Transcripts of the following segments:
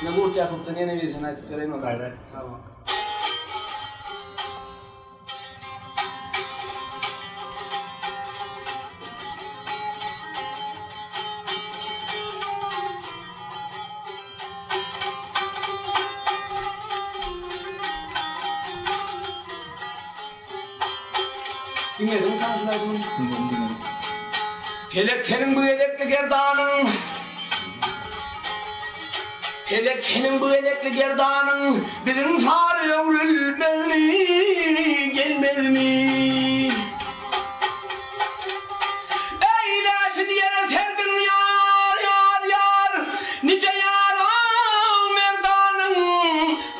Ine Gurt Ýakupdan ýene birini aýdyp bereýin onda. Aýt, aýt. Hawa. Diňlediňmi tanyşyň aýdymyny? Diňledim, diňledim. Pelek seniň bu gezekli gerdanyň Pelek seniň bu gezekli gerdanyň Biziň sary öwrülmezmi, gelmezmi? Eý, läşini ýere serdiň ýar, ýar, ýar, Nije ýara merdanyň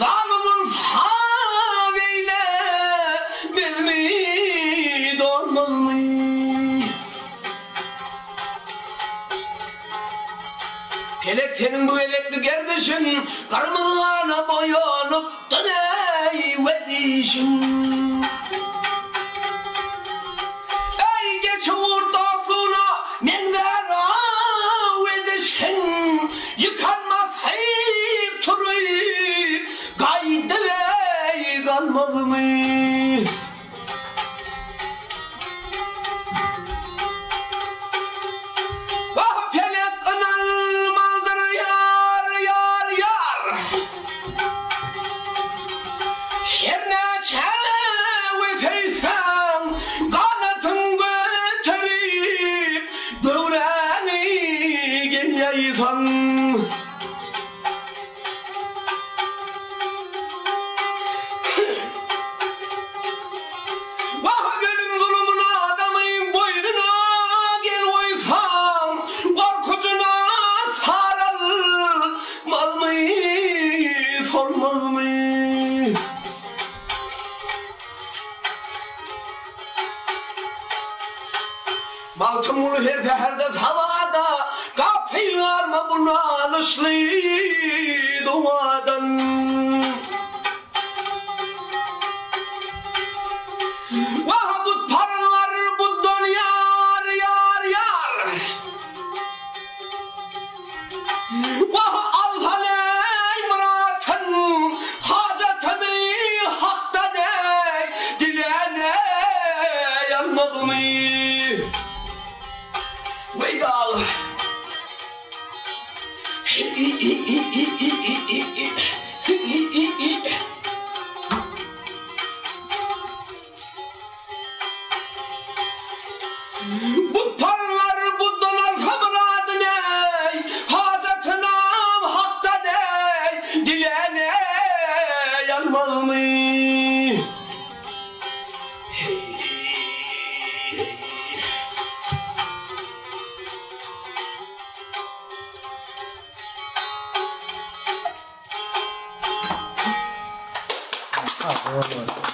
Zalymyň sag eýlemezmi, dolmazmy? Pelek seniň bu gezekli gerdişiň Gyrmyzy gana boýalypdyr eý, wedişiň. Eý, geçi gurt dostlugyna meňzär aw edişiň, Ýykanmaz heý turup gaýdyp-eý galmazmy? Wah, pelek ynanmalydyr ýar, ýar, ýar. Her näçe öseyseň, ganatyň göterip, göwräňi geýäýseň. Wah, ölüm zulumyna adamyň boýnuna gel goýsaň, gorkujyna saralmazmy, solmazmy? Magtymguly her säherde sabada Gapyl galma bu nalyşly dowadan. Wah, bu parlar, bu donýar, ýar, ýar. Wah, alsaň eý myratyn, hajatyny Hakdan eý, dilän eý almazmy? Weý dag. Bu parlar bu dolar hamyrady neý, Hajatynam Hakdan eý, dilän eý almazmy? Heý, heý. Sag bol.